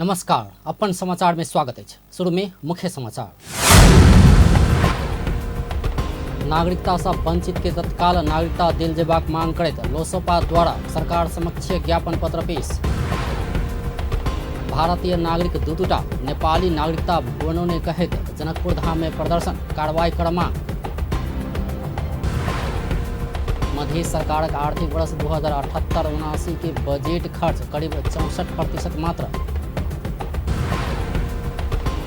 नमस्कार, अपन समाचार में स्वागत अछि। शुरू में मुख्य समाचार। नागरिकता सँ वंचित के तत्काल नागरिकता देल जेबाक मांग करैत लोसपा द्वारा सरकार समक्ष ज्ञापन पत्र पेश। भारतीय नागरिक दू दूटा नेपाली नागरिकता बनौने कहैत जनकपुर धाम में प्रदर्शन, कार्रवाई कर मांग। मधेश सरकारक आर्थिक वर्ष 2078-79 के बजट खर्च करीब 64% मात्र।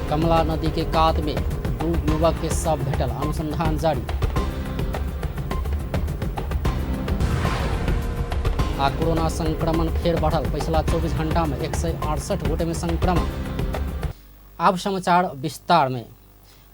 कमला नदी के कात में 2 युवक के शव भेटल, अनुसंधान जारी। आ कोरोना संक्रमण फेर बढ़ल, पिछला 24 घंटा में 168 गोटे में संक्रमण। आब समाचार विस्तार में।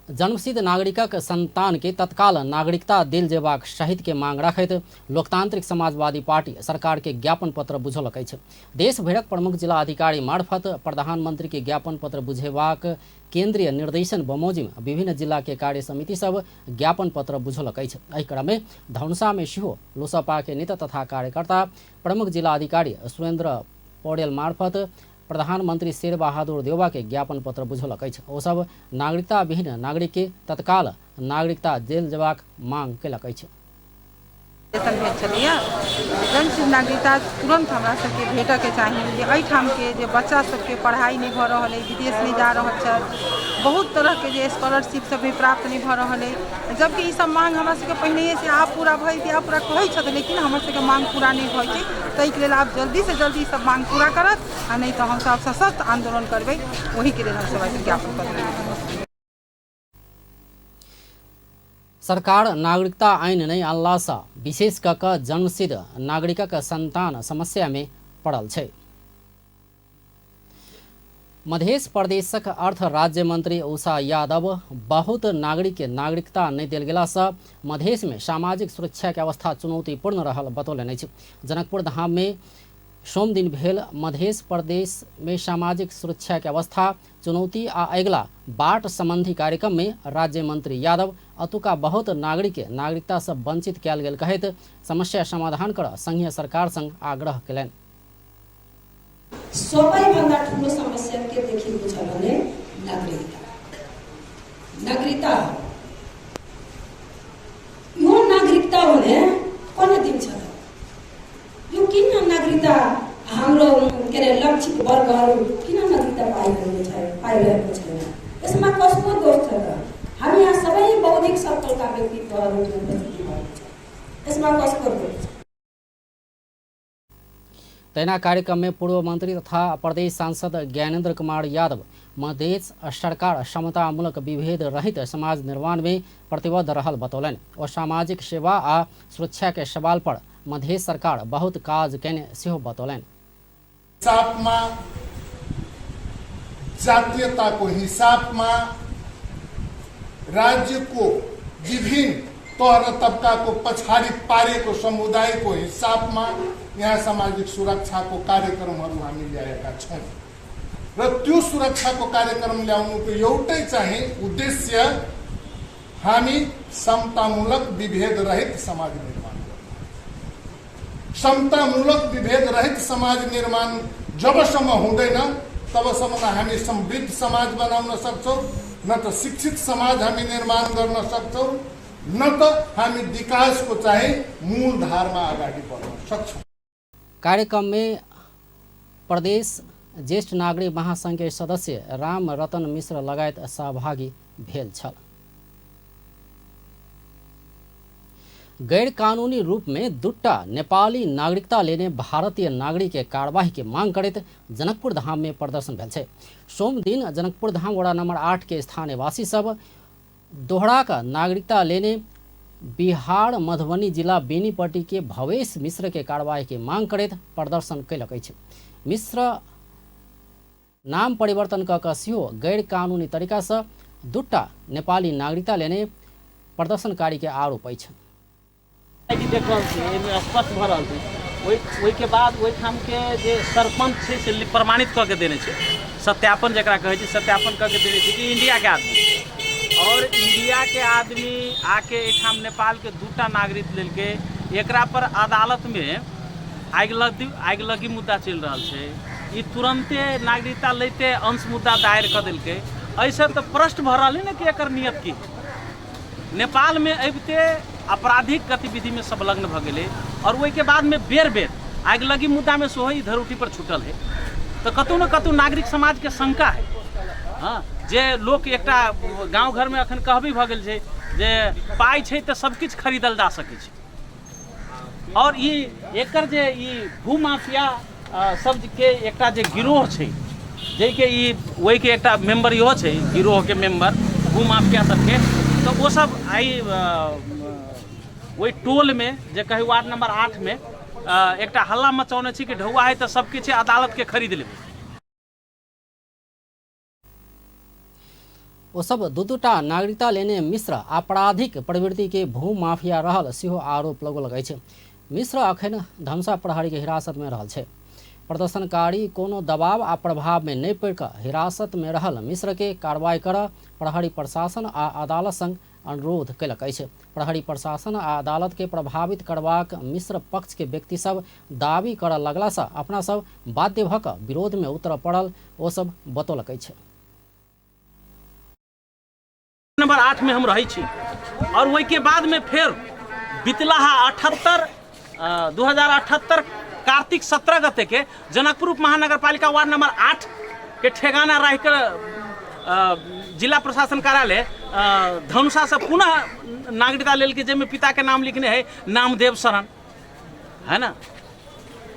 जन्मसिद्ध नागरिकक संतान के तत्काल नागरिकता देल जेबाक सहित के मांग रखैत लोकतांत्रिक समाजवादी पार्टी सरकार के ज्ञापन पत्र बुझौलक अछि। देश भरिक प्रमुख जिला अधिकारी मार्फत प्रधानमंत्री के ज्ञापन पत्र बुझेबाक केंद्रीय निर्देशन बमोजिम विभिन्न जिला के कार्य समिति सब ज्ञापन पत्र बुझौलक अछि। एहि क्रम में धनुषा में सेहो लोसपा के नेता तथा कार्यकर्ता प्रमुख जिला अधिकारी सुरेंद्र पौडेल मार्फत प्रधानमंत्री शेरबहादुर देउवा के ज्ञापन पत्र बुझौलक अछि। ओ सब नागरिकता विहीन नागरिक के तत्काल नागरिकता देल जेबाक मांग केलक अछि। भेल छलैए जन्मसिद्ध नागरिकता तुरन्त हमरा सबके भेटऽके चाही जे एहिठामके जे बच्चा सबके पढ़ाइ नहि भऽ रहल अइ, विदेश नहि जा रहल छथि, बहुत तरहके जे स्कॉलरशिप सब भी प्राप्त नहि भऽ रहल अइ, जबकि ई सब माँग हमरा सबके पहिनहिएसँ आब पूरा भऽ जेतै, आब पूरा कहै छथि, लेकिन हमर सबके माँग पूरा नहि होइ छै। ताहिके लेल आब जल्दीसँ जल्दी ई सब माँग पूरा करत आ नहि तऽ हमसब सशक्त आन्दोलन करबै। ओहीके लेल हमसब आइ ज्ञापन पत्र देलहुँ। सरकार नागरिकता ऐन नहि अनलासँ विशेष कऽ कऽ जन्मसिद्ध नागरिकक संतान समस्यामे पड़ल छै। मध्य प्रदेशक अर्थ राज्य मंत्री उषा यादव बहुत नागरिक के नागरिकता नहि देल गेलासँ मधेश में सामाजिक सुरक्षा के अवस्था चुनौतीपूर्ण रहल बतौलनि अछि। जनकपुर धाम में सोमदिन भेल मध्य प्रदेश में सामाजिक सुरक्षा के अवस्था, चुनौती आ अगिला बाट संबंधी कार्यक्रम में राज्य मंत्री यादव अतुका बहुत नागरिक के नागरिकता से वंचित कयल गेल कहैत समस्या समाधान कर संघीय सरकार संग आग्रह कयलनि। सबैभन्दा ठुलो समस्या के देखिएको छ भने नागरिकता, नागरिकता हो। यो नागरिकता भने कसले दिन्छ त? यो किन नागरिकता हाम्रो के अरे लक्षित वर्गहरू किन नागरिकता पाइरहेको छैन, पाइरहेको छैन? यसमा कसको दोष छ त? हामी यहाँ सबै बौद्धिक सर्कलका व्यक्तित्वहरू उपस्थिति भएको छ, यसमा कसको दोष छ? तहिना कार्यक्रम में पूर्व मंत्री तथा प्रदेश सांसद ज्ञानेन्द्र कुमार यादव मधेश सरकार समतामूलक विभेद रहित समाज निर्माण में प्रतिबद्ध रहल बतौलनि। ओ सामाजिक सेवा आ सुरक्षा के सवाल पर मधेश सरकार बहुत काज केने सेहो बतौलनि। हिसाबमा, जातीयताको हिसाबमा राज्यको विभिन्न तह र तबकाको पछाडि पारेको समुदायको हिसाबमा यहाँ सामाजिक सुरक्षाको कार्यक्रमहरू हामी ल्याएका छौँ र त्यो सुरक्षाको कार्यक्रम ल्याउनुको एउटै चाहिँ उद्देश्य हामी समतामूलक विभेद रहित समाज निर्माण गर्नु। समतामूलक विभेद रहित समाज निर्माण जबसम्म हुँदैन तबसम्म न हामी समृद्ध समाज बनाउन सक्छौँ, न त शिक्षित समाज हामी निर्माण गर्न सक्छौँ, न त हामी विकासको चाहिँ मूल धारमा अगाडि बढ्न सक्छौँ। कार्यक्रम में प्रदेश ज्येष्ठ नागरिक महासंघ के सदस्य राम रतन मिश्र लगायत सहभागी भेल छल। गैर कानूनी रूप में दुटा नेपाली नागरिकता लेने भारतीय नागरिक के कार्यवाही के मांग करैत जनकपुर धाम में प्रदर्शन भेल छै। सोम दिन जनकपुर धाम वडा नंबर 8 के स्थानीयवासी सब दोहरा का नागरिकता लेने बिहार मधुबनी जिला बेनीपट्टी के भवेश मिश्र के कार्यवाही के मांग करैत प्रदर्शन कयलक अछि। मिश्र नाम परिवर्तन कऽ कऽ सेहो गैर कानूनी तरीका सँ दूटा नेपाली नागरिकता लेने प्रदर्शनकारी के आरोप अछि। देख रहल छी, एहिमे स्पष्ट भऽ रहल छै। ओहिके बाद ओहिठामके जे सरपञ्च छै से प्रमाणित कऽ के देने छै, सत्यापन जकरा कहै छै, सत्यापन कऽ के देने छै कि इंडियाके आदमी, और इंडियाके आदमी आके एहिठाम नेपालके दूटा नागरिक लेलकै। एकरा पर अदालतमे आगिलगी मुद्दा चलि रहल छै। ई तुरन्ते नागरिकता लैते अंश मुद्दा दायर कऽ देलकै। एहिसँ तऽ प्रश्न भऽ रहल ने कि एकर नियत की। नेपालमे अबिते आपराधिक गतिविधिमे संलग्न भऽ गेलै आओर ओहिके बादमे बेर बेर आगिलगी मुद्दामे सेहो ई धरोठी पर छूटल है। तऽ कतहु ने कतहु नागरिक समाजके शंका है। हँ, जे लोक एकटा गाँव घरमे अखन कहबी भऽ गेल छै जे पाइ छै तऽ सब किछु खरीदल जा सकै छै। आओर ई एकर जे ई भूमाफिया सबके एकटा जे गिरोह छै, जाहिके ई ओहिके एकटा मेम्बर इहो छै, गिरोहके मेम्बर भूमाफिया सबके, तऽ ओ सब आइ ओहि टोलमे जे कही वार्ड नंबर 8 मे एकटा हल्ला मचौने छै कि ढौआ है तऽ सब किछु अदालतके खरीद लेबै। ओसब दू दूटा नागरिकता लेने मिश्र आपराधिक प्रवृत्ति के भूमाफिया रहल सेहो आरोप लगौलक अछि। मिश्र अखन धनुषा प्रहरी के हिरासत में रहल छै। प्रदर्शनकारी कोनो दबाव आ प्रभाव में नहि पड़ि कऽ हिरासत में रहल मिश्र के कार्रवाई करऽ प्रहरी प्रशासन आ अदालत संग अनुरोध कयलक अछि। प्रहरी प्रशासन आ अदालत के प्रभावित करबाक मिश्र पक्ष के व्यक्ति सब दावी करऽ लगला सँ अपना सब बाध्य भऽ कऽ विरोध में उतरऽ पड़ल ओ सब बतौलक अछि। नंबर 8 में हम रहै छी और ओहिके बाद में फेर बितलाहा 2078 कार्तिक 17 गते के जनकपुर उप महानगरपालिका वार्ड नंबर 8 के ठेगाना रह कर जिला प्रशासन कार्यालय धनुषा से पुनः नागरिकता लेल के, जाहिमे पिता के नाम लिखने है नामदेव शरण है ना,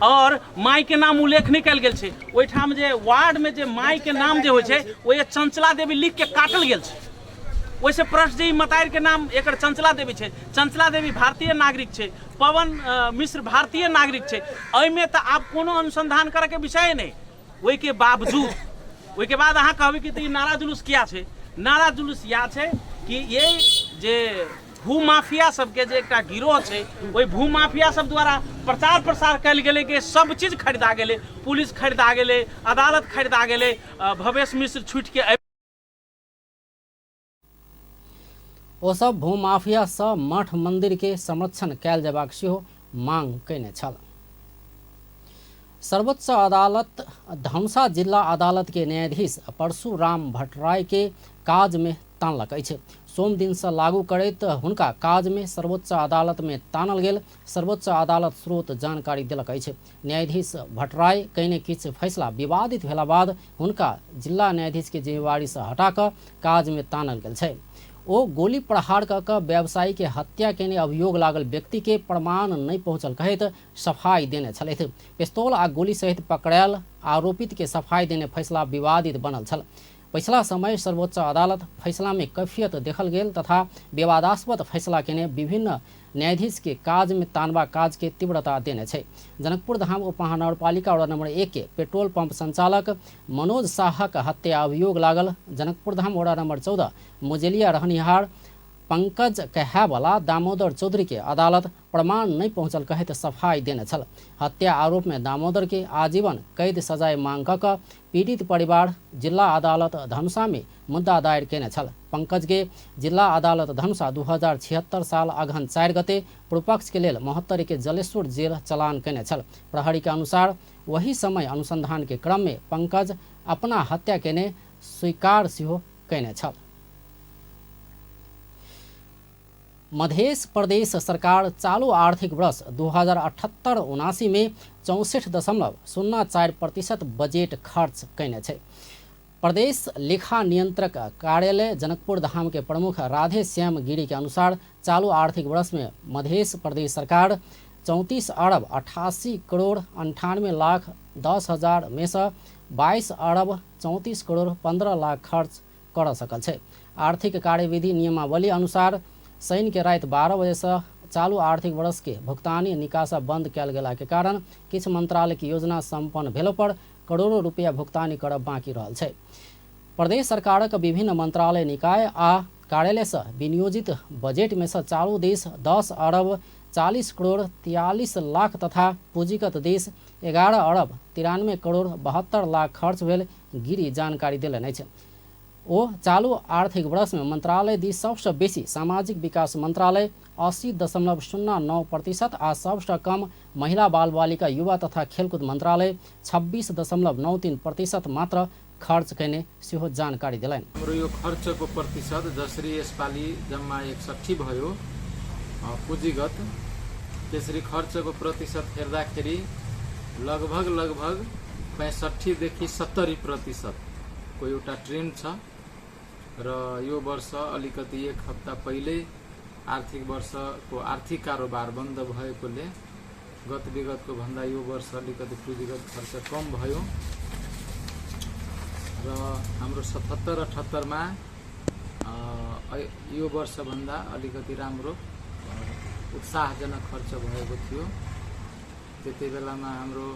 और माई के नाम उल्लेख नहीं कयल गेल छै। ओहिठाम जे वार्ड में जे माई के नाम जे होइ छै ओहि चंचला देवी लिख के काटल गेल छै। ओहिसँ प्रश्न जे ई मतारि के नाम एकर चंचला देवी छै, चंचला देवी भारतीय नागरिक छै, पवन मिश्र भारतीय नागरिक छै, एहिमे तऽ आब कोनो अनुसंधान करऽके विषय नहि। ओहिके बावजूद ओहिके बाद अहाँ कहबै कि तऽ ई नारा जुलूस किया छै? नारा जुलूस इएह छै कि ये जे भूमाफिया सबके जे एकटा गिरोह छै, ओहि भूमाफिया सब द्वारा प्रचार प्रसार कयल गेलै कि सब चीज खरीदा गेलै, पुलिस खरीदा गेलै, अदालत खरीदा गेलै, भवेश मिश्र छुटिके ओसब भूमाफिया सँ मठ मंदिर के संरक्षण कयल जेबाक सेहो मांग कयने छल। सर्वोच्च अदालत धनुषा जिला अदालत के न्यायाधीश परशुराम भट्टराय के काज में तानलक अछि। सोम दिन सँ लागू करैत हुनका काज में सर्वोच्च अदालत में तानल गेल सर्वोच्च अदालत स्रोत जानकारी देलक अछि। न्यायाधीश भट्टराय कयने किछु फैसला विवादित भेला बाद हुनका जिला न्यायाधीश के जिम्मेवारी सँ हटा कऽ काज में तानल गेल छै। ओ गोली प्रहार कऽ कऽ व्यवसायी के हत्या केने अभियोग लागल व्यक्ति के प्रमाण नहि पहुंचल कहैत सफाई देने छलथि। पिस्तौल आ गोली सहित पकड़ायल आरोपित के सफाई देने फैसला विवादित बनल छल। पछिला समय सर्वोच्च अदालत फैसला में कैफियत देखल गेल तथा विवादास्पद फैसला केने विभिन्न न्यायाधीश के काज में तानबा काज के तीव्रता देने छै। जनकपुर धाम उप महानगरपालिका वार्ड नंबर 1 के पेट्रोल पंप संचालक मनोज साहक हत्या अभियोग लागल जनकपुर धाम वार्ड नंबर 14 मुजेलिया रहनिहार पंकज कहैवला दामोदर चौधरी के अदालत प्रमाण नहि पहुंचल कहैत सफाई देने छल। हत्या आरोप में दामोदर के आजीवन कैद सजाय मांग कऽ कऽ पीड़ित परिवार जिला अदालत धनुषा में मुद्दा दायर केने छल। पंकज के जिला अदालत धनुषा 2076 साल अगहन 4 गते पूर्वपक्ष के लेल महोत्तरी के जलेश्वर जेल चलान केने छल। प्रहरी के अनुसार वही समय अनुसंधान के क्रम में पंकज अपना हत्या केने स्वीकार सेहो केने छल। मध्य प्रदेश सरकार चालू आर्थिक वर्ष 2078-79 में 64.04% बजेट खर्च कयने छै। प्रदेश लेखा नियंत्रक कार्यालय जनकपुर धाम के प्रमुख राधे श्याम गिरी के अनुसार चालू आर्थिक वर्ष में मध्य प्रदेश सरकार 34 अरब 88 करोड़ 98 लाख 10 हजार में से 22 अरब 34 करोड़ 15 लाख खर्च कर सकल छै। आर्थिक कार्यविधि नियमावली अनुसार शनि के राति 12 बजे से चालू आर्थिक वर्ष के भुगतानी निकासा बंद कयल गेला के कारण किछु मंत्रालय के योजना संपन्न भेलो पर करोड़ों रुपया भुगतानी करब बाकी रहल छै। प्रदेश सरकारक विभिन्न मंत्रालय निकाय आ कार्यालय से विनियोजित बजट में से चालू देश 10 अरब 40 करोड़ 43 लाख तथा पूंजीगत देश 11 अरब 93 करोड़ 72 लाख खर्च भेल गिरी जानकारी देलनि अछि। ओ चालू आर्थिक वर्षमे मंत्रालय दिस सबसँ बेसी सामाजिक विकास मंत्रालय 80.09% आ सबसँ कम महिला बाल बालिका युवा तथा खेलकुद मंत्रालय 26.93% मात्र खर्च कयने सेहो जानकारी देलनि। हाम्रो यो खर्चको प्रतिशत जसरी यसपालि जम्मा 61 भयो पुँजीगत, त्यसरी खर्चको प्रतिशत हेर्दाखेरि लगभग लगभग 65 देखि 70% को एउटा ट्रेन्ड छ र यो वर्ष अलिकति एक हप्ता पहिले आर्थिक वर्षको आर्थिक कारोबार बन्द भएकोले गत विगतको भन्दा यो वर्ष अलिकति पुँजीगत खर्च कम भयो र हाम्रो 77-78 मा यो वर्षभन्दा अलिकति राम्रो उत्साहजनक खर्च भएको थियो। त्यति बेलामा हाम्रो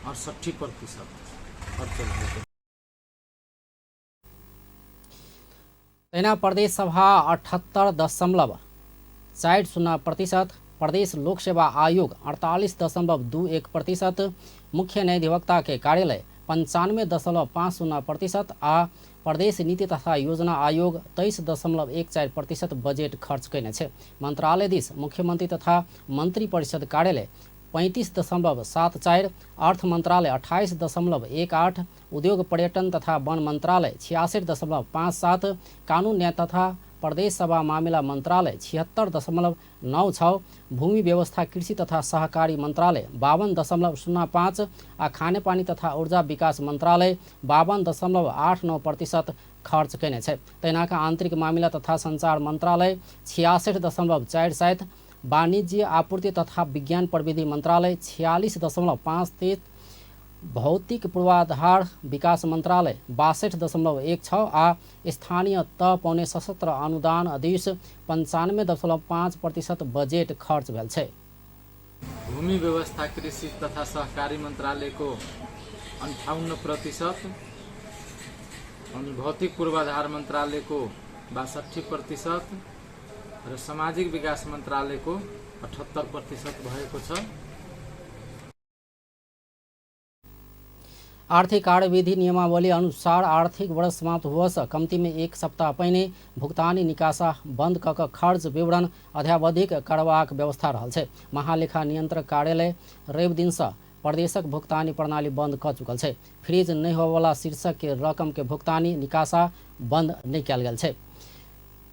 68% खर्च भएको। तहिना प्रदेश सभा 78.40%, प्रदेश लोक सेवा आयोग 48.21%, मुख्य न्यायाधिवक्ता के कार्यालय 95.50% आ प्रदेश नीति तथा योजना आयोग 23.14% बजेट खर्च कयने छै। मंत्रालय दिस मुख्यमंत्री तथा मंत्री परिषद कार्यालय 35.74, अर्थ मंत्रालय 28.18, उद्योग पर्यटन तथा वन मंत्रालय 66.57, कानून न्याय तथा प्रदेश सभा मामिला मंत्रालय 76.96, भूमि व्यवस्था कृषि तथा सहकारी मंत्रालय 52.05 आ खानेपानी तथा ऊर्जा विकास मंत्रालय 52.89% खर्च कयने छै। तहिना आंतरिक मामिला तथा संचार मंत्रालय 66.47, वाणिज्य आपूर्ति तथा विज्ञान प्रविधि मंत्रालय 46.53, भौतिक पूर्वाधार विकास मंत्रालय 62.16 आ स्थानीय तह पौने सशस्त्र अनुदान आदेश 95.5% बजेट खर्च भेल छै। भूमि व्यवस्था कृषि तथा सहकारी मंत्रालय को 58%, अनि भौतिक पूर्वाधार मंत्रालय को 62% र सामाजिक विकास मंत्रालय को 78% भएको छ। आर्थिक कार्यविधि नियमावली अनुसार आर्थिक वर्ष समाप्त हुअसँ कम्तीमे एक सप्ताह पहिने भुक्तानी निकासा बन्द कऽ कऽ खर्च विवरण अद्यावधिक करबाक व्यवस्था रहल छै। महालेखा नियंत्रक कार्यालय रवि दिनसँ प्रदेशक भुक्तानी प्रणाली बन्द कऽ चुकल छै। फ्रीज नहि होबयवला शीर्षक के रकम के भुक्तानी निकासा बन्द नहि कयल गेल छै।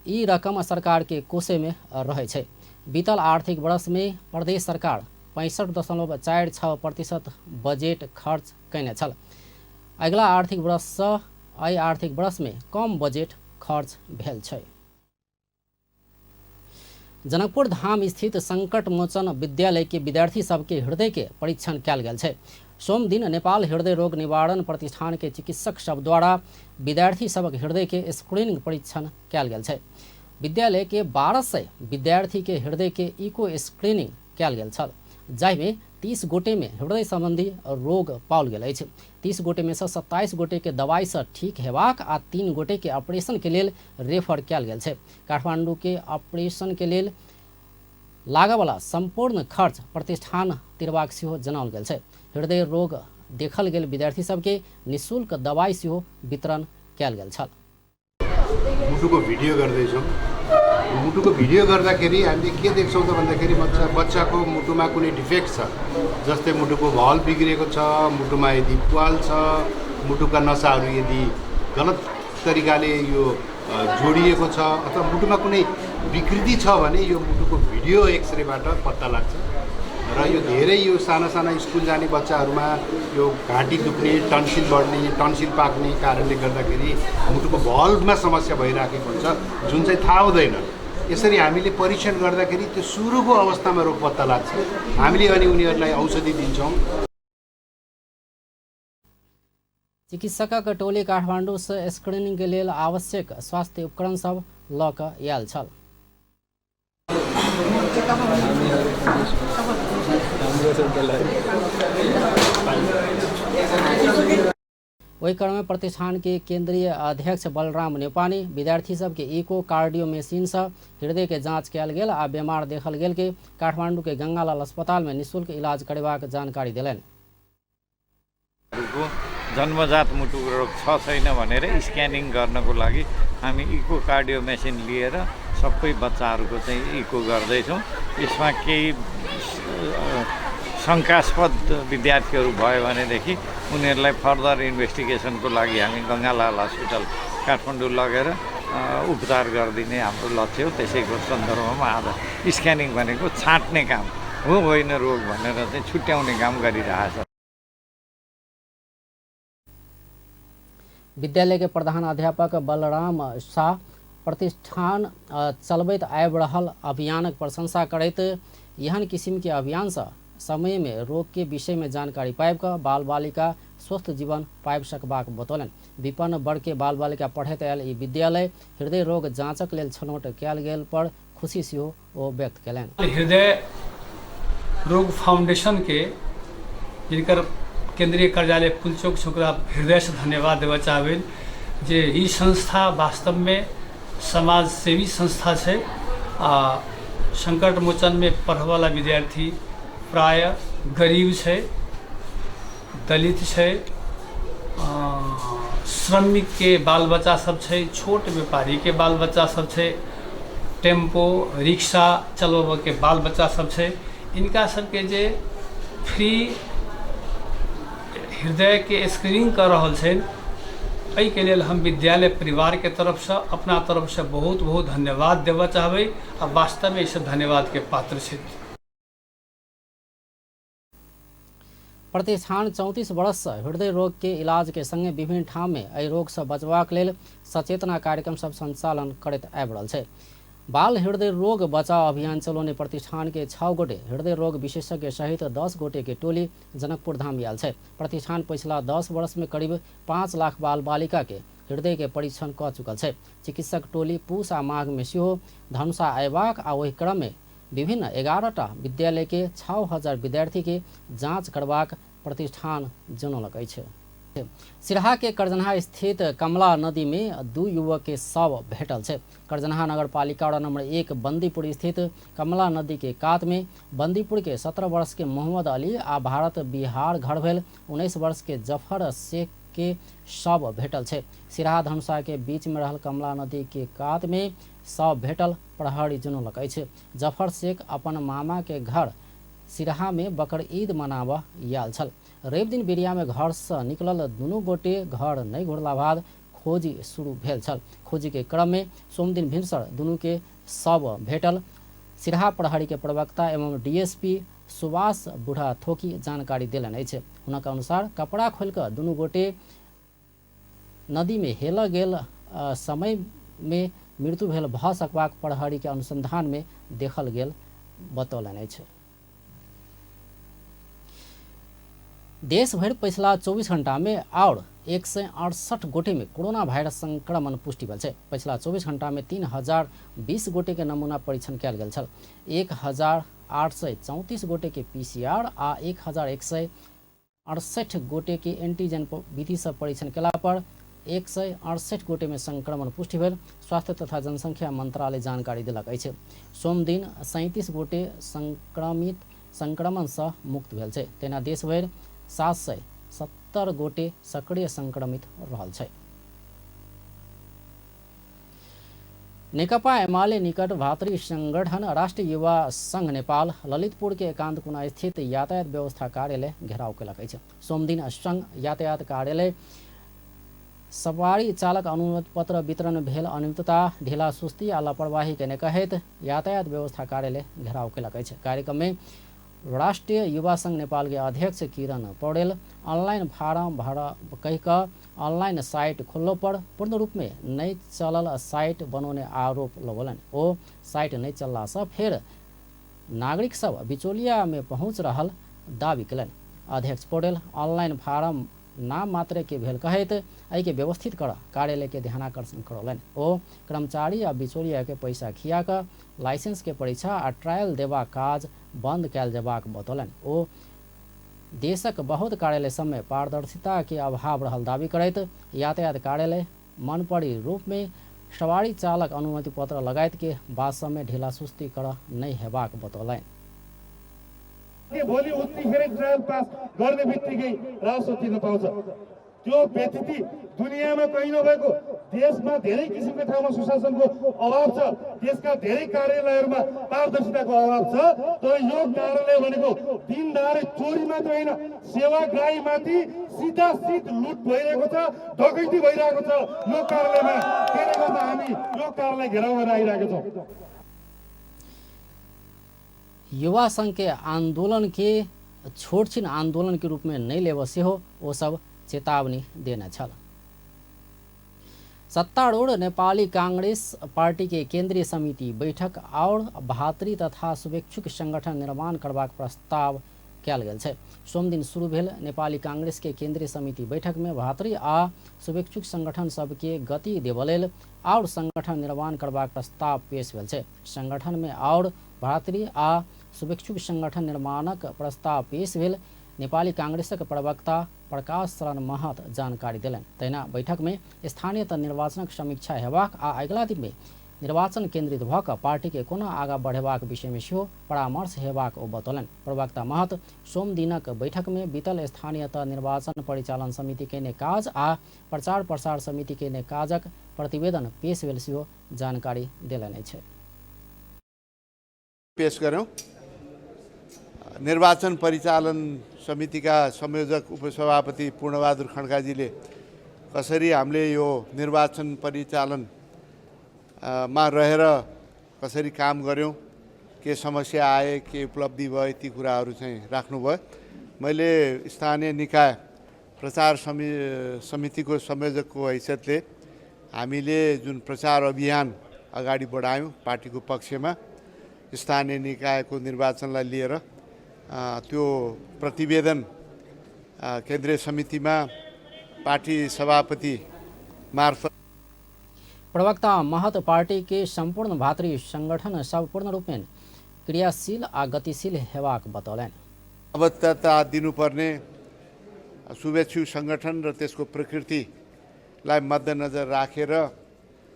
ई रकम सरकार के कोषे में रहै छै। बीतल आर्थिक वर्ष में प्रदेश सरकार 65.46% बजेट खर्च कयने छल। अगिला आर्थिक वर्षसँ एहि आर्थिक वर्ष में कम बजेट खर्च भेल छै। जनकपुर धाम स्थित संकट मोचन विद्यालय के विद्यार्थी सबके हृदय के परीक्षण कयल गेल छै। सोम दिन नेपाल हृदय रोग निवारण प्रतिष्ठान के चिकित्सक सब द्वारा विद्यार्थी सबक हृदय के स्क्रीनिंग परीक्षण कयल गेल छै। विद्यालय के 1200 विद्यार्थी के हृदय के इको स्क्रीनिंग कयल गेल छल, जाहिमे 30 गोटे में हृदय संबंधी रोग पाओल गेल अछि। 30 गोटे में से 27 गोटे के दवाई से ठीक हेबाक आ 3 गोटे के ऑपरेशन के लेल रेफर कयल गेल छै। काठमांडू के ऑपरेशन के लेल लागयवला संपूर्ण खर्च प्रतिष्ठान तिरबाक सेहो जनाओल गेल छै। हृदय रोग देखल गेल विद्यार्थी सबके निःशुल्क दवाई सेहो वितरण कयल गेल छल। मुटुको भिडियो गर्दैछौँ। मुटुको भिडियो गर्दाखेरि हामीले के देख्छौँ त भन्दाखेरि बच्चाको मुटुमा कुनै डिफेक्ट छ, जस्तै मुटुको भल बिग्रिएको छ, मुटुमा यदि प्वाल छ, मुटुका नसाहरू यदि गलत तरिकाले यो जोडिएको छ अथवा मुटुमा कुनै विकृति छ भने यो मुटुको भिडियो एक्सरेबाट पत्ता लाग्छ। र यो धेरै यो साना साना स्कुल जाने बच्चाहरूमा यो घाँटी दुख्ने, टन्सिल बढ्ने, टन्सिल पाक्ने कारणले गर्दाखेरि मुटुको भल्भमा समस्या भइराखेको हुन्छ, जुन चाहिँ थाहा हुँदैन। यसरी हामीले परीक्षण गर्दाखेरि त्यो सुरुको अवस्थामा रोग पत्ता लाग्छ। हामीले अनि उनीहरूलाई औषधि दिन्छौँ। चिकित्सकक टोली काठमाडौँ से स्क्रीनिंग के लेल आवश्यक स्वास्थ्य उपकरण सब लऽ कऽ आयल छल। ओहि क्रम में प्रतिष्ठान के केंद्रीय अध्यक्ष बलराम नेपानी विद्यार्थी सबके इको कार्डियो मशीन से हृदय के जांच कयल गेल आ बीमार देखल गेल के काठमांडू के गंगालाल अस्पताल में निःशुल्क इलाज करेबाक जानकारी देलनि। जन्मजात मुटुको रोग छ छैन भनेर स्क्यानिङ गर्नको लागि हामी इको कार्डियो मेसिन लिएर सबै बच्चाहरूको चाहिँ इको गर्दैछौँ। यसमा केही शङ्कास्पद विद्यार्थीहरू भयो भनेदेखि उनीहरूलाई फर्दर इन्भेस्टिगेसनको लागि हामी गङ्गालाल हस्पिटल काठमाडौँ लगेर उपचार गरिदिने हाम्रो लक्ष्य हो। त्यसैको सन्दर्भमा आज स्क्यानिङ भनेको छाँट्ने काम हो, होइन रोग भनेर चाहिँ छुट्याउने काम गरिरहेछ। विद्यालय के प्रधान अध्यापक बलराम शाह प्रतिष्ठान चलबैत आबि रहल अभियानक प्रशंसा करैत एहन किसिम के अभियान से समय में रोग के विषय में जानकारी पाबि कऽ बाल बालिका स्वस्थ जीवन पाबि सकबाक बतौलनि। विपन्न वर्ग के बाल बालिका पढ़ैत आयल ई विद्यालय हृदय रोग जाँचक लेल छनौट कयल गेल पर खुशी सेहो ओ व्यक्त कयलनि। हृदय रोग फाउंडेशन के जिनकर केंद्रीय कार्यालय पुलचौक छै, ओकरा हृदयसँ धन्यवाद देबऽ चाहबै जे ई संस्था वास्तवमे समाजसेवी संस्था छै। आ संकट मोचनमे पढ़यवला विद्यार्थी प्राय गरीब छै, दलित छै, श्रमिकके बाल बच्चा सब छै, छोट व्यापारीके बाल बच्चा सब छै, टेम्पो रिक्शा चलबऽके बाल बच्चा सब छै। इनका सबके जे फ्री हृदयके स्क्रीनिंग कऽ रहल छनि, एहिके लेल हम विद्यालय परिवारके तरफसँ अपना तरफसँ बहुत बहुत धन्यवाद देबऽ चाहबै आ वास्तवमे ईसब धन्यवादके पात्र छथि। प्रतिष्ठान 34 वर्ष से हृदय रोग के इलाज के संगे विभिन्न ठाम में एहि रोग से बचबाक लेल सचेतना कार्यक्रम सब संचालन करैत आबि रहल छै। बाल हृदय रोग बचाव अभियान चलौने प्रतिष्ठान के 6 गोटे हृदय रोग विशेषज्ञ सहित 10 गोटे के टोली जनकपुर धाम आयल छै। प्रतिष्ठान पिछला 10 वर्ष में करीब 5 लाख बाल बालिका के हृदय के परीक्षण कऽ चुकल छै। चिकित्सक टोली पूस आ माघ में सेहो धनुषा अयबाक आ ओहि क्रम में विभिन्न 11टा विद्यालय के 6000 विद्यार्थी के जांच करबाक प्रतिष्ठान जनौलक अछि। सिरहा के करजनहा स्थित कमला नदी में 2 युवक के शव भेटल छै। करजनहा नगर पालिका वार्ड नंबर 1 बंदीपुर स्थित कमला नदी के कात में बंदीपुर के 17 वर्ष के मोहम्मद अली आ भारत बिहार घर भेल 19 वर्ष के जफर शेख के शव भेटल छै। सिरहा धनुषा के बीच में रहल कमला नदी के कात में शव भेटल प्रहरी जनौलक अछि। जफर शेख अपन मामा के घर सिरहा में बकरईद मनाबऽ आयल छल। रवि दिन बिरिया में घर से निकलल दुनू गोटे घर नहीं घुरला बाद खोजी शुरू भेल छल। खोजी के क्रम में सोमदिन भिनसर दुनू के शव भेटल। सिरहा प्रहरी के प्रवक्ता एवं डीएसपी सुभाष बूढ़ा थोकी जानकारी देलनि अछि। हुनक अनुसार कपड़ा खोलि कऽ दुनू गोटे नदी में हेलऽ गेल समय में मृत्यु भेल भऽ सकबाक प्रहरी के अनुसंधान में देखल गेल बतौलनि अछि। देश भरि पछिला 24 घंटा में और 168 गोटे में कोरोना वायरस संक्रमण पुष्टि भेल छै। पछिला 24 घंटा में 3020 गोटे के नमूना परीक्षण कयल गेल छल। 1834 गोटे के पीसीआर आ 1168 गोटे के एंटीजन विधि से परीक्षण केला पर 168 गोटे में संक्रमण पुष्टि भेल स्वास्थ्य तथा जनसंख्या मंत्रालय जानकारी देलक अछि। सोमदिन 37 गोटे संक्रमित संक्रमण से मुक्त भेल छै। तेना देश भरि 770 गोटे सक्रिय संक्रमित रहल छै। नेकपा एमाले निकट भातृ संगठन राष्ट्रिय युवा संघ नेपाल ललितपुर के एकांत कुना स्थित यातायात व्यवस्था कार्यालय घेराव केलक अछि। सोमदिन संघ यातायात कार्यालय सवारी चालक अनुमति पत्र वितरण भेल अनियमितता, ढिला सुस्ती आ लापरवाही के कहैत यातायात व्यवस्था कार्यालय घेराव केलक अछि। कार्यक्रम में राष्ट्रिय युवा संघ नेपाल के अध्यक्ष किरण पौडेल ऑनलाइन फारम भरा कहि कऽ ऑनलाइन साइट खोललो पर पूर्ण रूप में नहीं चलल साइट बनौने आरोप लगौलनि। ओ साइट नहीं चलला से फेर नागरिक सब बिचौलिया में पहुँच रहल दावी कयलनि। अध्यक्ष पौडेल ऑनलाइन फारम नाम मात्र के भेल कहैत एहि के व्यवस्थित कर कार्यालय के ध्यानाकर्षण करौलनि। ओ कर्मचारी आ बिचौलिया के पैसा खिया कऽ लाइसेंस के परीक्षा आ ट्रायल देबाक काज बंद कयल जेबाक बतौलनि। ओ देशक बहुत कार्यालय सब में पारदर्शिता के अभाव रहल दावी करैत यातायात कार्यालय मनपरी रूप में सवारी चालक अनुमति पत्र लगायत के बात सब में ढिला सुस्ती कर नहीं हेबाक बतौलनि। भोलि उत्तिखेर ट्रायल पास गर्ने बित्तिकै राजस्व तिर्न पाउँछ। त्यो व्यतिथि दुनियाँमा कहीँ नभएको। देशमा धेरै किसिमका ठाउँमा सुशासनको अभाव छ, देशका धेरै कार्यालयहरूमा पारदर्शिताको अभाव छ, तर यो कार्यालय भनेको दिनदारे चोरी मात्र होइन, सेवाग्राहीमाथि सिधा सिध लुट भइरहेको छ, डकैती भइरहेको छ यो कार्यालयमा। त्यसले गर्दा हामी यो कार्यालय घेराउ गरेर आइरहेको छौँ। युवा संघ के आंदोलन के छोटछिन आंदोलन के रूप में नहीं लेब सेहो ओ सब चेतावनी देने छल। सत्तारूढ़ नेपाली कांग्रेस पार्टी के केंद्रीय समिति बैठक और भातृ तथा शुभेच्छुक संगठन निर्माण करबाक प्रस्ताव कयल गेल छै। सोमदिन शुरू भेल नेपाली कांग्रेस के केंद्रीय समिति बैठक में भातृ आ शुभेच्छुक संगठन सबके गति देबऽ लेल और संगठन निर्माण करबाक प्रस्ताव पेश भेल छै। संगठन में और भातृ आ शुभेच्छुक संगठन निर्माणक प्रस्ताव पेश भेल नेपाली कांग्रेसक प्रवक्ता प्रकाश शरण महत जानकारी देलनि। तहिना बैठक में स्थानीय तह निर्वाचनक समीक्षा हेबाक आ अगिला दिन में निर्वाचन केंद्रित भऽ कऽ पार्टी के कोना आगाँ बढ़ेबाक विषय में सेहो परामर्श हेबाक ओ बतौलनि। प्रवक्ता महत सोमदिनक बैठक में बीतल स्थानीय तह निर्वाचन परिचालन समिति केने काज आ प्रचार प्रसार समिति केने काजक प्रतिवेदन पेश भेल सेहो जानकारी देलनि अछि। पेश गऱ्यौं। निर्वाचन परिचालन समितिका संयोजक उपसभापति पूर्णबहादुर खड्काजीले कसरी हामीले यो निर्वाचन परिचालन मा रहेर कसरी काम गर्यौं, के समस्या आए, के उपलब्धि भयो, ती कुराहरू चाहिँ राख्नुभयो। मैले स्थानीय निकाय प्रचार समितिको संयोजकको हैसियतले हामीले जुन प्रचार अभियान अगाडि बढायौँ पार्टीको पक्षमा स्थानीय निकायको निर्वाचनलाई लिएर, त्यो प्रतिवेदन केन्द्रीय समितिमा पार्टी सभापति मार्फत प्रवक्ता महत पार्टी के संपूर्ण भातृ संगठन सब पूर्ण रूप में क्रियाशील आ गतिशील हेबाक बतौलनि। आवश्यकता दिनुपर्ने शुभेच्छु संगठन र त्यसको प्रकृतिलाई मध्यनजर राखेर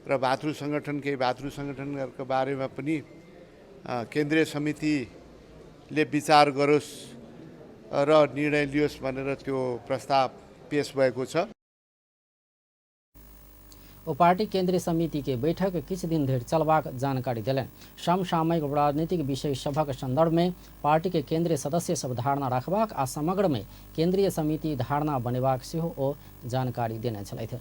र भातृ संगठन केही भातृ संगठनहरूको बारेमा पनि केन्द्रीय समितिले विचार गरोस् र निर्णय लियोस् भनेर त्यो प्रस्ताव पेश भएको छ। ओ पार्टी केंद्रीय समिति के बैठक किछु दिन धरि चलबाक जानकारी देलनि। समसामयिक राजनीतिक विषय सभक संदर्भ में पार्टी के केंद्रीय सदस्य सब धारणा रखबाक आ समग्र में केंद्रीय समिति धारणा बनेबाक सेहो ओ जानकारी देने छलथि।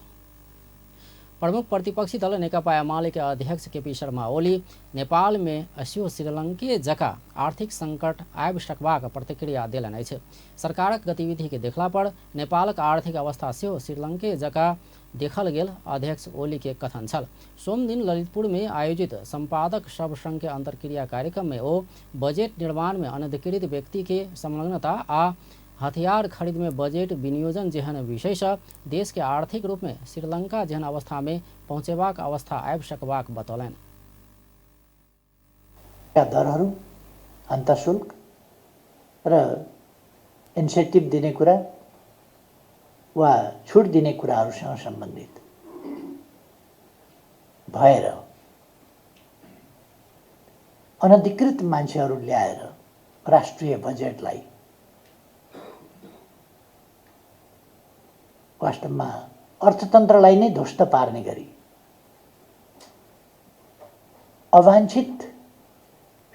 प्रमुख प्रतिपक्षी दल नेकपा एमाले के अध्यक्ष केपी शर्मा ओली नेपाल में सेहो श्रीलंके जकाँ आर्थिक संकट आबि सकबाक प्रतिक्रिया देलनि अछि। सरकारक गतिविधि के देखला पर नेपालक आर्थिक अवस्था सेहो श्रीलंके जकाँ देखल गेल अध्यक्ष ओली के कथन छल। सोमदिन ललितपुर में आयोजित संपादक सब संघ के अंतर्क्रिया कार्यक्रम में ओ बजट निर्माण में अनधिकृत व्यक्ति के संलग्नता आ हथियार खरीद में बजट विनियोजन जेहन विषय सँ देश के आर्थिक रूप में श्रीलंका जेहन अवस्था में पहुँचेबाक अवस्था आबि सकबाक बतौलनि। दरहरू, अन्तःशुल्क र इन्सेन्टिभ दिने कुरा वा छुट दिने कुराहरूसँग सम्बन्धित भएर अनधिकृत मान्छेहरू ल्याएर राष्ट्रिय बजेटलाई वास्तवमा अर्थतन्त्रलाई नै ध्वस्त पार्ने गरी अवांछित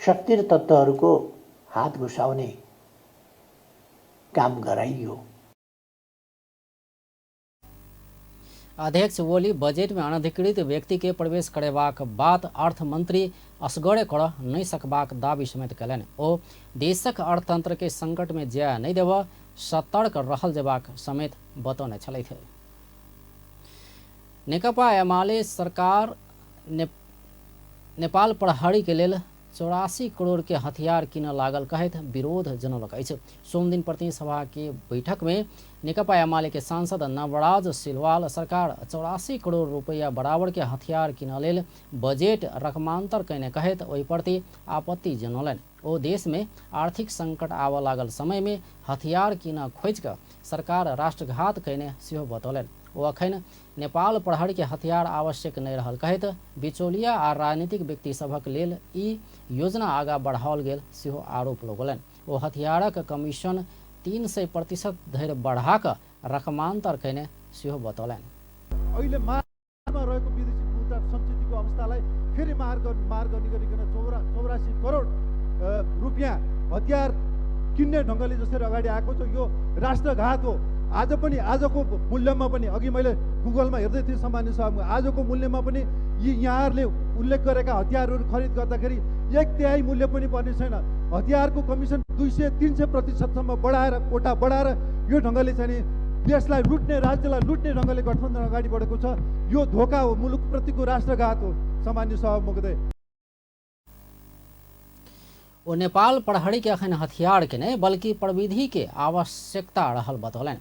शक्ति र तत्त्वहरूको हात घुसाउने काम गराइयो। अध्यक्ष ओली बजट में अनधिकृत व्यक्ति के प्रवेश करेबाक बात अर्थमंत्री असगरे कर नहीं सकबाक दावी समेत कयलनि। ओ देशक अर्थतंत्र के संकट में जाय नहीं देब सतर्क रहल जेबाक समेत बतौने छलथि। नेकपा एमाले सरकार नेपाल प्रहरी के लेल 84 करोड़ के हथियार किन लागल कहैत विरोध जनौलक अछि। सोमदिन प्रतिनिधि सभा के बैठक में नेकपा एमाले के सांसद नवराज सिलवाल सरकार 84 करोड़ रुपैया बराबर के हथियार किन लेल बजट रकमांतर कयने कहैत ओहि प्रति आपत्ति जनौलनि। ओ देश में आर्थिक संकट आबऽ लागल समय में हथियार किन खोजि कऽ सरकार राष्ट्रघात कयने सेहो बतौलनि। ओ अखन नेपाल प्रहरी के हथियार आवश्यक नहि रहल कहैत बिचौलिया आ राजनीतिक व्यक्ति सभक लेल ई योजना आगाँ बढ़ाओल गेल सेहो आरोप लगौलनि। ओ हथियारक कमीशन 300% धरि बढ़ा कऽ रकमांतर कयने सेहो बतौलनि। अहिले मारमा रहेको विदेशी मुद्रा सञ्चितको अवस्थालाई फेरि मार गर्ने गरिकन 84 करोड रुपियाँ हतियार किन्ने ढङ्गले जसरी अगाडि आएको छ, यो राष्ट्रघात हो। आज पनि आजको मूल्यमा पनि, अघि मैले गुगलमा हेर्दै थिएँ सामान्य सभामा, आजको मूल्यमा पनि यी यहाँहरूले उल्लेख गरेका हतियारहरू खरिद गर्दाखेरि 1/3 मूल्य पनि पर्ने छैन। हतियारको कमिसन 200-300% बढाएर, कोटा बढाएर यो ढङ्गले चाहिँ नि देशलाई लुट्ने, राज्यलाई लुट्ने ढङ्गले गठबन्धन अगाडि बढेको छ। यो धोका हो, मुलुकप्रतिको राष्ट्रघात हो। सामान्य सभा महोदय, ओ नेपाल प्रहरी के अखन हथियार के नहीं बल्कि प्रविधि के आवश्यकता रहल बतौलनि।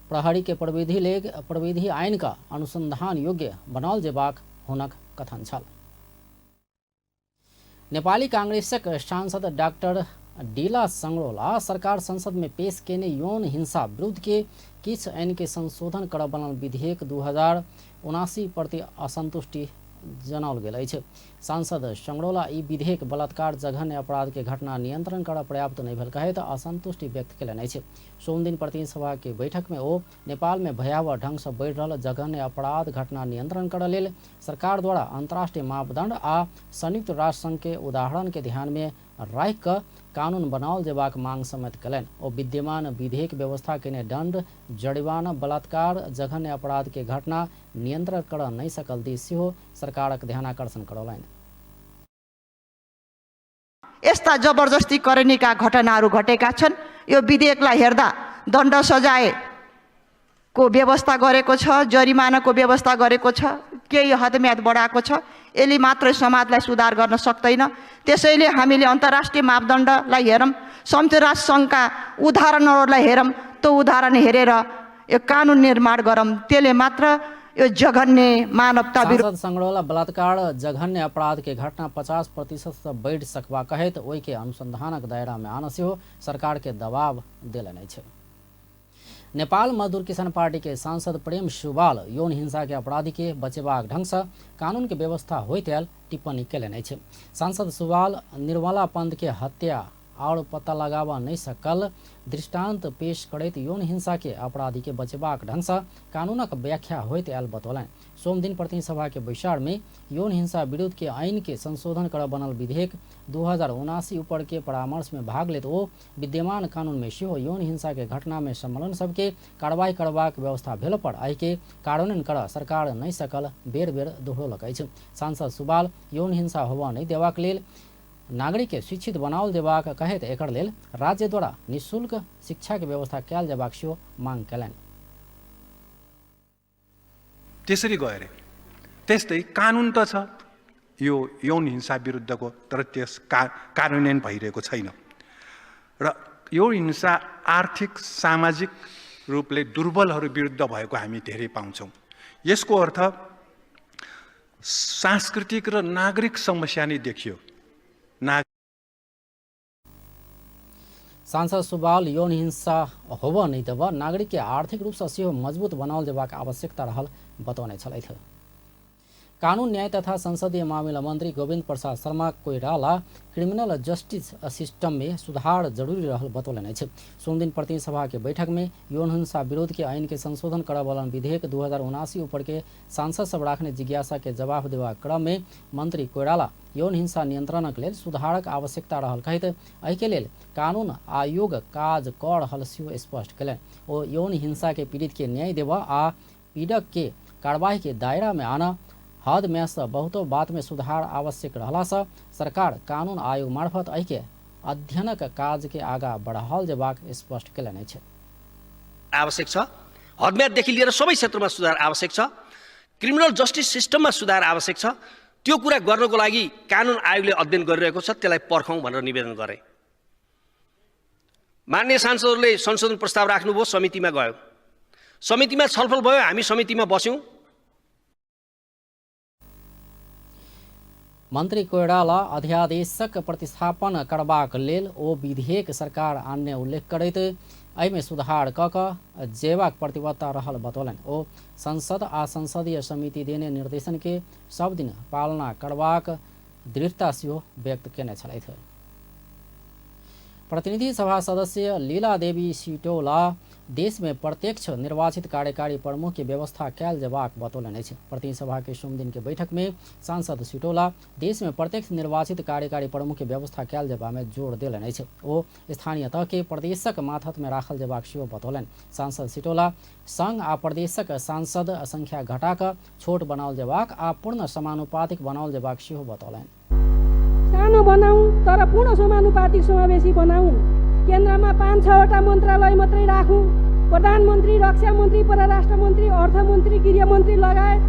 प्रहरी के प्रविधि आइन का अनुसंधान योग्य बनाओल जेबाक हुनक कथन छल। नेपाली कांग्रेसक सांसद डॉक्टर डीला संगरोला सरकार संसद में पेश केने यौन हिंसा विरुद्ध के किछ ऐन के संशोधन कर बनल विधेयक 2079 प्रति असंतुष्टि जनाओल गेल अछि। सांसद संगरोला ई विधेयक बलात्कार जघन्य अपराध के घटना नियंत्रण कर पर्याप्त नहीं भेल कहैत असंतुष्टि व्यक्त केलनि अछि। सोमदिन प्रतिनिधि सभा के बैठक में ओ नेपाल में भयावह ढंग से बढ़ि रहल जघन्य अपराध घटना नियंत्रण कर लेल सरकार द्वारा अंतर्राष्ट्रीय मापदंड आ संयुक्त राष्ट्र संघ के उदाहरण के ध्यान में राखि कऽ कानून बनाओल जेबाक मांग समेत केलनि। ओ विद्यमान विधेयक व्यवस्था केने दंड, जरिमाना, बलात्कार जघन्य अपराध के घटना नियंत्रण कर नहीं सकल दिस सेहो सरकारक ध्यानाकर्षण करौलनि। यस्ता जबरजस्ती करणीका घटनाहरू घटेका छन्। यो विधेयकलाई हेर्दा दण्ड सजायको व्यवस्था गरेको छ, जरिमानाको व्यवस्था गरेको छ, केही हदम्याद बढाएको छ। यसले मात्रै समाजलाई सुधार गर्न सक्दैन। त्यसैले हामीले अन्तर्राष्ट्रिय मापदण्डलाई हेरौँ, संयुक्त राष्ट्र सङ्घका उदाहरणहरूलाई हेरौँ, त्यो उदाहरण हेरेर यो कानुन निर्माण गरौँ। त्यसले मात्र यो जघन्य मानवता विरुद्ध। सांसद संगरोला बलात्कार जघन्य अपराध के घटना 50% से बढ़ि सकबा कहैत ओहि के अनुसंधानक दायरा में आन सेहो सरकार के दबाव देलनि अछि। नेपाल मजदूर किसान पार्टी के सांसद प्रेम सुवाल यौन हिंसा के अपराधी के बचेबाक ढंग से कानून के व्यवस्था होइत आयल टिप्पणी केलनि अछि। सांसद सुवाल निर्मला पंत के हत्या और पता लगावा नहीं सकल दृष्टांत पेश करैत यौन हिंसा के अपराधी के बचेबाक ढंग से कानूनक व्याख्या होइत आयल बतौलनि। सोमदिन प्रतिनिधि सभा के बैसार में यौन हिंसा विरुद्ध के आइन के संशोधन कर बनल विधेयक 2079 ऊपर के परामर्श में भाग लेत ओ विद्यमान कानून में सेहो यौन हिंसा के घटना में संलग्न सबके कार्रवाई करबाक व्यवस्था भेल पर एहि के कार्यान्वयन कर सरकार नहीं सकल बेर बेर दोहरौलक अछि। सांसद सुवाल यौन हिंसा होबऽ नहीं देबाक लेल नागरिक के शिक्षित बनाओल जेबाक कहैत एकर लेल राज्य द्वारा निःशुल्क शिक्षा के व्यवस्था कयल जेबाक सेहो मांग केलनि। त्यसरी गयो अरे। त्यस्तै कानुन त छ यो यौन हिंसा विरुद्धको, तर त्यस कार्यान्वयन भइरहेको छैन र यो हिंसा आर्थिक सामाजिक रूपले दुर्बलहरू विरुद्ध भएको हामी धेरै पाउँछौँ। यसको अर्थ सांस्कृतिक र नागरिक समस्या नै देखियो। सांसद सुवाल यौन हिंसा होबऽ नहीं देबऽ नागरिक के आर्थिक रूप से सेहो मजबूत बनाओल जेबाक आवश्यकता रहल बतौने छलथि। कानून न्याय तथा संसदीय मामिला मंत्री Govind Prasad Sharma Koirala criminal justice system में सुधार जरूरी रहल बतौलनि अछि। सोमदिन प्रतिनिधि सभा के बैठक में यौन हिंसा विरोध के आइन के संशोधन करऽ वाला विधेयक 2079 ऊपर के सांसद सब राखने जिज्ञासा के जवाब देबाक क्रम में मंत्री कोइराला यौन हिंसा नियंत्रणक लेल सुधारक आवश्यकता रहल कहैत एहि के लेल कानून आयोग काज कऽ रहल सेहो स्पष्ट केलनि। ओ यौन हिंसा के पीड़ित के न्याय देबऽ आ पीड़क के कार्रवाई के दायरा में आना हद में से बहुतो बात में सुधार आवश्यक रहला से सरकार कानून आयोग मार्फत एहि के अध्ययनक काज के आगा बढ़ाओल जेबाक स्पष्ट केलनि अछि। आवश्यक छ हदम्याददेखि लिएर सबै क्षेत्रमा सुधार आवश्यक छ, क्रिमिनल जस्टिस सिस्टममा सुधार आवश्यक छ। त्यो कुरा गर्नको लागि कानुन आयोगले अध्ययन गरिरहेको छ, त्यसलाई पर्खौँ भनेर निवेदन गरे। माननीय सांसदहरूले संशोधन प्रस्ताव राख्नुभयो, समितिमा गयो, समितिमा छलफल भयो, हामी समितिमा बस्यौँ। मंत्री कोइराला अध्यादेशक प्रतिस्थापन करबाक लेल ओ विधेयक सरकार आनने उल्लेख करैत एहिमे सुधार कऽ कऽ जेबाक प्रतिबद्धता रहल बतौलनि। ओ संसद आ संसदीय समिति देने निर्देशन के सब दिन पालना करबाक दृढ़ता सेहो व्यक्त केने छलथि। प्रतिनिधि सभा सदस्य लीला देवी सिटौला देश में प्रत्यक्ष निर्वाचित कार्यकारी प्रमुख के व्यवस्था कयल जेबाक बतौलनि अछि। प्रतिनिधि सभा के सोमदिन के बैठक में सांसद सिटौला देश में प्रत्यक्ष निर्वाचित कार्यकारी प्रमुख के व्यवस्था कयल जेबा में जोर देलनि अछि। ओ स्थानीय तह के प्रदेशक माथत में राखल जेबाक सेहो बतौलनि। सांसद सिटौला संघ आ प्रदेशक सांसद संख्या घटा कऽ छोट बनाओल जेबाक आ पूर्ण समानुपातिक बनाओल जेबाक सेहो बतौलनि। सानो बनाऊ तर पूर्ण समानुपातिक समावेशी बनाऊ। केन्द्रमा 5-6 वटा मन्त्रालय मात्रै राखौँ। प्रधानमन्त्री, रक्षा मन्त्री, परराष्ट्र मन्त्री, अर्थमन्त्री, गृहमन्त्री लगायत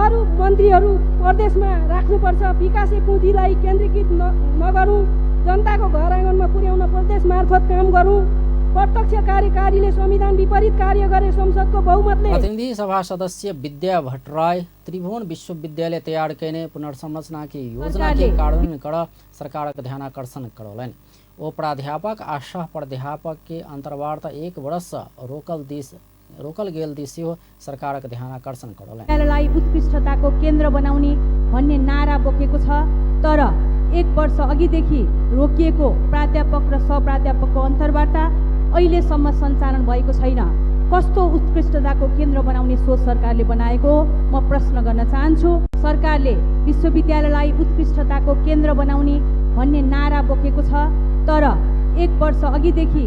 अरू मन्त्रीहरू प्रदेशमा राख्नुपर्छ। विकासे पुँजीलाई केन्द्रीकृत नगरौँ। जनताको घर आँगनमा पुर्याउन प्रदेश मार्फत काम गरौँ। प्रत्यक्ष कार्यकारीले संविधान विपरीत कार्य गरे संसदको बहुमतले। प्रतिनिधि सभा सदस्य विद्या भट्टराई त्रिभुवन विश्वविद्यालय तैयार कयने पुनर्संरचना की योजना के कार्यान्वयन कर सरकारक ध्यानाकर्षण करौलनि। ओ प्राध्यापक आ सह प्राध्यापक के अंतर्वार्ता 1 वर्ष रोकल गेल दिस सेहो सरकारक ध्यानाकर्षण करौलनि। विद्यालयलाई उत्कृष्टताको केन्द्र बनाउने भन्ने नारा बोकेको छ, तर 1 वर्ष अघिदेखि रोकिएको प्राध्यापक र सहप्राध्यापकको अन्तर्वार्ता अहिलेसम्म सञ्चालन भएको छैन। कस्तो उत्कृष्टताको केन्द्र बनाउने सोच सरकारले बनाएको म प्रश्न गर्न चाहन्छु। सरकारले विश्वविद्यालयलाई उत्कृष्टताको केन्द्र बनाउने भन्ने नारा बोकेको छ, तर 1 वर्ष अघिदेखि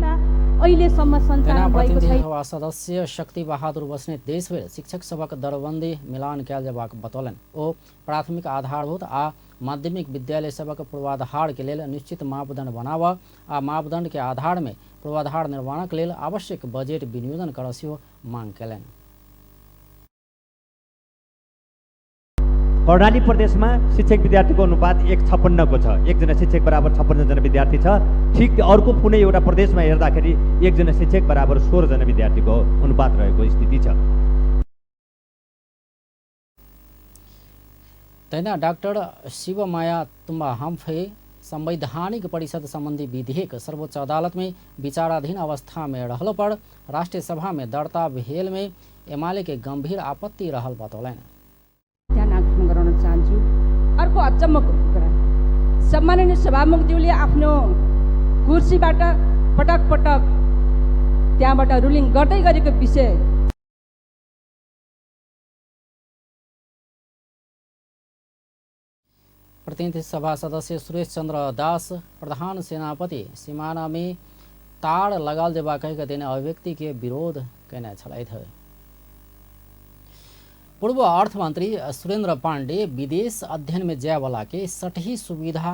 अहिलेसम्म सञ्चालन भएको छैन। सभा सदस्य शक्ति बहादुर बस्नेत देशभरि शिक्षक सभक दरबन्दी मिलान कयल जेबाक बतौलनि। ओ प्राथमिक आधारभूत आ माध्यमिक विद्यालय सभक पूर्वाधार के लेल निश्चित मापदंड बनाव आ मापदंड के आधार में पूर्वाधार निर्माणक लेल आवश्यक बजेट विनियोजन कर सेहो मांग कयलनि। कर्णाली प्रदेशमा शिक्षक विद्यार्थीको अनुपात 1:56 को छ। एकजना शिक्षक बराबर 56 जना विद्यार्थी छ। ठिक अर्को कुनै एउटा प्रदेशमा हेर्दाखेरि एकजना शिक्षक बराबर 16 जना विद्यार्थीको अनुपात रहेको स्थिति छ। तहिना डाक्टर शिवमाया तुम्बा हम्फे संवैधानिक परिषद संबंधी विधेयक सर्वोच्च अदालत में विचाराधीन अवस्था में रहलो पर राष्ट्रीय सभा में दर्ता भेल में एमाले के गंभीर आपत्ति रहल बतौलनि। ध्यान आकर्षण गराउन चाहन्छु। अर्को अचम्मको कुरा, सम्माननीय सभामुखज्यूले आफ्नो कुर्सीबाट पटक पटक त्यहाँबाट रुलिङ गर्दै गरेको विषय प्रतिनिधि सभा सदस्य सुरेश चंद्र दास प्रधान सेनापति सीमाना में तार लगाल जेबा कहि देने अभिव्यक्ति के विरोध केने छलथि। पूर्व अर्थमंत्री सुरेंद्र पांडे विदेश अध्ययन में जायवाला के सटही सुविधा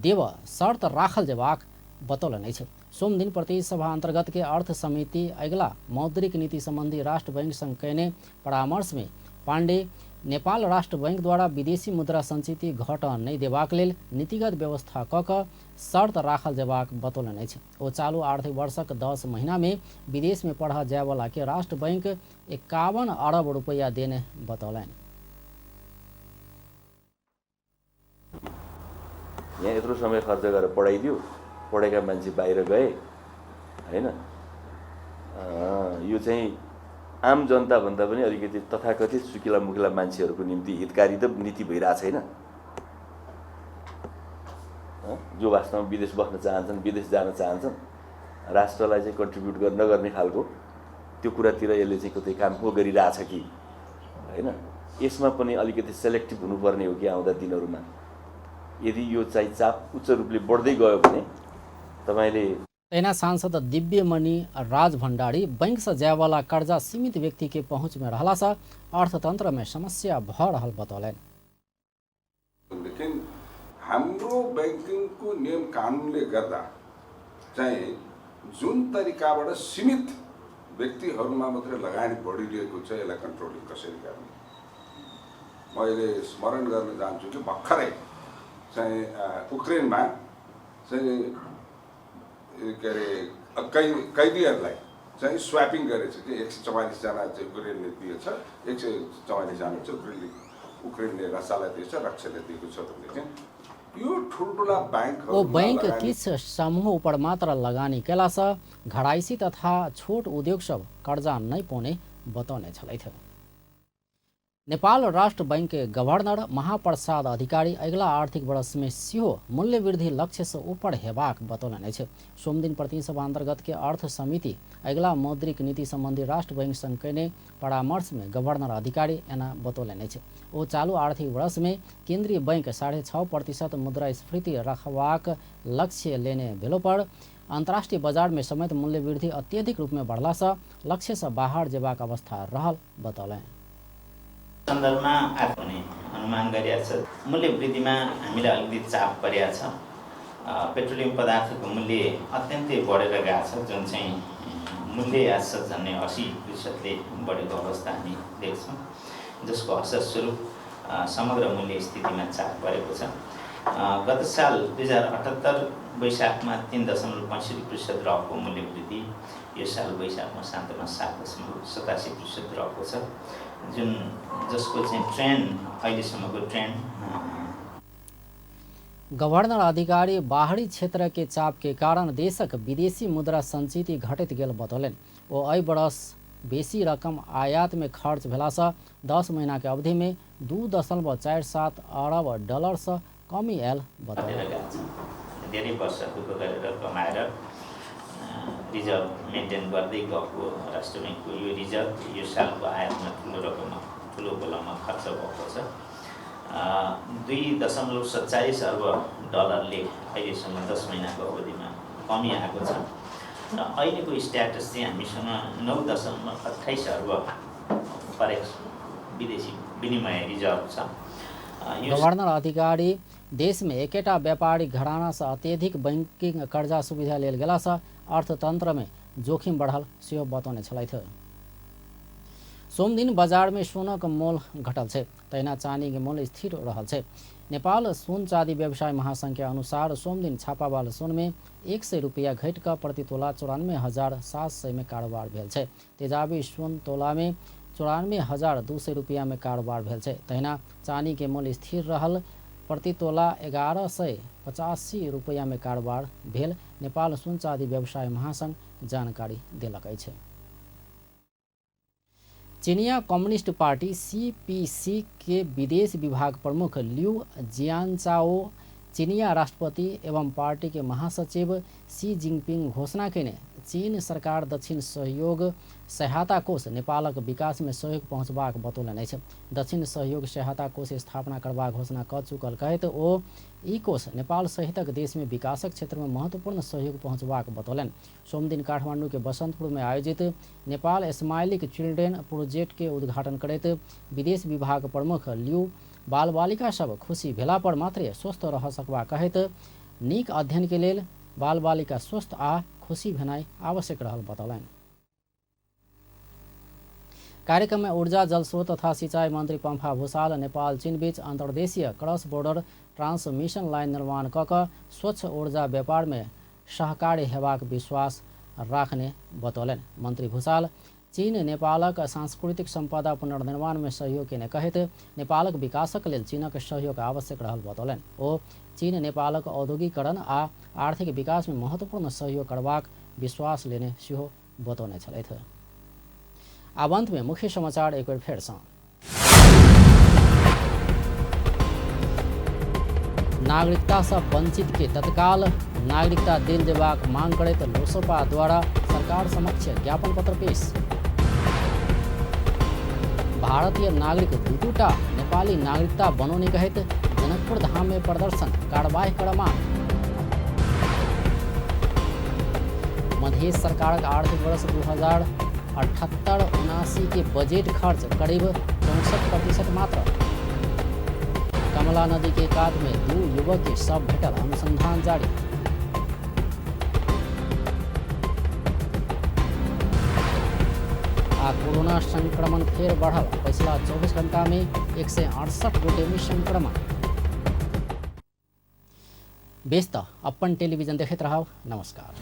देव शर्त राखल जेबाक बतौलनि अछि। सोमदिन प्रतिनिधि सभा अंतर्गत के अर्थ समिति अगिला मौद्रिक नीति संबंधी राष्ट्र बैंक संग कयने परामर्श में पांडे नेपाल राष्ट्र बैंक द्वारा विदेशी मुद्रा संचिति घट नहि देबाक लेल नीतिगत व्यवस्था क कऽ शर्त राखल जेबाक बतौलनि अछि। ओ चालू आर्थिक वर्षक 10 महीना में विदेश में पढ़ जायवाला के राष्ट्र बैंक 51 अरब रुपैया देने बतौलनि। यहाँ यत्रो समय खर्च गरेर पढाइदियो, पढेका मान्छे बाहिर गए हैन। यो चाहिँ आम जनता भन्दा पनि अलिकति तथाकथित सुकिला मुकिला मान्छेहरूको निम्ति हितकारी त नीति भइरहेको छैन। जो वास्तवमा विदेश बस्न चाहन्छन्, विदेश जान चाहन्छन्, राष्ट्रलाई चाहिँ कन्ट्रिब्युट नगर्ने खालको त्यो कुरातिर यसले चाहिँ कतै काम पो गरिरहेछ कि हैन। यसमा पनि अलिकति सेलेक्टिभ हुनुपर्ने हो कि आउँदा दिनहरूमा यदि यो चाहिँ चाप उच्च रूपले बढ्दै गयो भने तपाईले। तहिना सांसद दिव्यमणि राज भण्डारी बैंक से जायवाला कर्जा सीमित व्यक्ति के पहुंच में रहला से अर्थतंत्र में समस्या भ रहल बतौलनि। लेकिन हाम्रो बैंकिङको नियम कानुनले गर्दा चाहिँ जुन तरिकाबाट सीमित व्यक्तिहरूमा मात्रै लगानी बढिरहेको छ, यसलाई कन्ट्रोलिङ कसरी गर्ने? मैले स्मरण गर्न चाहन्छु कि भर्खरै चाहिँ उक्रेनमा चाहिँ के अरे कैदीहरूलाई चाहिँ स्वापिङ गरेछ कि 144 जना चाहिँ उक्रेनले दिएछ, 144 जना चाहिँ उक्रेनले रसियालाई दिएछ, रसियाले दिएको छ भनेदेखि यो ठुल्ठुला ब्याङ्क ओ बैंक किछ समूह ऊपर मात्र लगानी केला से घराइसी तथा छोट उद्योग सब कर्जा नहीं पाउने बतौने छलथि। नेपाल राष्ट्र बैंक के गवर्नर महाप्रसाद अधिकारी अगिला आर्थिक वर्ष में सेहो मूल्य वृद्धि लक्ष्य से ऊपर हेबाक बतौलनि अछि। सोमदिन प्रतिनिधि सभा अंतर्गत के अर्थ समिति अगिला मौद्रिक नीति संबंधी राष्ट्र बैंक संग कयने परामर्श में गवर्नर अधिकारी एना बतौलनि अछि। ओ चालू आर्थिक वर्ष में केंद्रीय बैंक 6.5% मुद्रास्फीति रखबाक लक्ष्य लेने भेलो पर अंतर्राष्ट्रीय बाजार में समेत मूल्य वृद्धि अत्यधिक रूप में बढ़ला से लक्ष्य से बाहर जेबाक अवस्था रहल बतौलनि। सन्दर्भमा हुने अनुमान गरिएको छ। मूल्य वृद्धिमा हामीलाई अलिकति चाप परेको छ। पेट्रोलियम पदार्थको मूल्य अत्यन्तै बढेर गएको छ, जुन चाहिँ मूल्य आज झन्डै 80%ले बढेको अवस्था हामी देख्छौँ, जसको असरस्वरूप समग्र मूल्य स्थितिमा चाप परेको छ। गत साल 2078 वैशाखमा 3.65% रहेको मूल्य वृद्धि यो साल वैशाखमा सान्तमा 7.87% रहेको छ, जुन जसको चाहिँ ट्रेन्ड अहिलेसम्मको ट्रेन्ड। गवर्नर अधिकारी बाहरी क्षेत्र के चाप के कारण देशक विदेशी मुद्रा संचित घटैत गेल बतौलनि। ओ एहि बरस बेसी रकम आयात में खर्च भेलासँ 10 महीना के अवधि में 2.47 अरब डॉलर से कमी आयल बतौलनि। धेरै वर्ष दुःख गरेर कमाएर रिजर्भ मेन्टेन गर्दै गएको राष्ट्र ब्याङ्कको यो रिजर्भ यो सालको आयातमा ठुलो रकममा ठुलो गोलामा खर्च भएको छ। 2.47 अर्ब डलरले अहिलेसम्म 10 महिनाको अवधिमा कमी आएको छ र अहिलेको स्ट्याटस चाहिँ हामीसँग 9.28 अर्ब फरेक्स विदेशी विनिमय रिजर्भ छ। गवर्नर अधिकारी देश में एकेटा व्यापारिक घराना से अत्यधिक बैंकिंग कर्जा सुविधा लेल गेला से अर्थतंत्र में जोखिम बढ़ल सेहो बतौने छलथि। सोमदिन बाजार में सोनक मोल घटल छै, तहिना चानी के मोल स्थिर रहल छै। नेपाल सोन चाँदी व्यवसाय महासंघ के अनुसार सोमदिन छापावाल सोन में 100 रुपया घटि कऽ प्रति तोला 94,700 में कारोबार भेल छै। तेजाबी सोन तोला में 94,200 रुपया में कारोबार भेल छै। तहिना चानी के मोल स्थिर रहल, प्रति तोला 1,185 रुपया में कारोबार भेल नेपाल सोन चाँदी व्यवसाय महासंघ जानकारी देलक अछि। चीनिया कम्युनिस्ट पार्टी सीपीसी के विदेश विभाग प्रमुख लियू जियानचाओ चीनिया राष्ट्रपति एवं पार्टी के महासचिव शी जिनपिंग घोषणा कयने चीन सरकार दक्षिण सहयोग सहायता कोष नेपालक विकास में सहयोग पहुँचबाक बतौलनि अछि। दक्षिण सहयोग सहायता कोष स्थापना करबाक घोषणा कऽ चुकल कहैत ओ ई कोष नेपाल सहितक देश में विकासक क्षेत्र में महत्वपूर्ण सहयोग पहुँचबाक बतौलनि। सोमदिन काठमांडू के बसंतपुर में आयोजित नेपाल स्माइलिक चिल्ड्रेन प्रोजेक्ट के उद्घाटन करैत विदेश विभाग प्रमुख लियू बाल बालिका सब खुशी भेला पर मात्रे स्वस्थ रह सकबा कहैत नीक अध्ययन के लेल बाल बालिका स्वस्थ आ खुशी भेनाइ आवश्यक रहल बतौलनि। कार्यक्रम में ऊर्जा जलस्रोत तथा सिंचाई मंत्री पम्फा भूषाल नेपाल चीन बीच अंतर्देशीय क्रॉस बॉर्डर ट्रांसमिशन लाइन निर्माण कऽ कऽ स्वच्छ ऊर्जा व्यापार में सहकार्य हेबाक विश्वास राखने बतौलनि। मंत्री भूषाल चीन नेपालक सांस्कृतिक संपदा पुनर्निर्माण में सहयोग केने कहैत नेपालक विकासक लेल चीनक सहयोग आवश्यक रहल बतौलनि। ओ चीन नेपालक औद्योगिकरण आ आर्थिक विकास में महत्वपूर्ण सहयोग करबाक विश्वास लेने सेहो बतौने छलथि। आब अंत में मुख्य समाचार एक बेर फेरसँ। नागरिकता से वंचित के तत्काल नागरिकता देल जेबाक मांग करैत लोसपा द्वारा सरकार समक्ष ज्ञापन पत्र पेश। भारतीय नागरिक दू-दूटा नेपाली नागरिकता बनौने कहैत जनकपुर धाम में प्रदर्शन, कार्रवाई कर मांग। मधेश सरकारक आर्थिक वर्ष 2078-79 के बजट खर्च करीब 64% मात्र। कमला नदी के कात में 2 युवक के शव भेटल, अनुसंधान जारी। आ कोरोना संक्रमण फेर बढ़ल, पिछला 24 घंटा में 168 गोटे में संक्रमण। बेस त अपन टेलीविजन देखैत रहब। नमस्कार।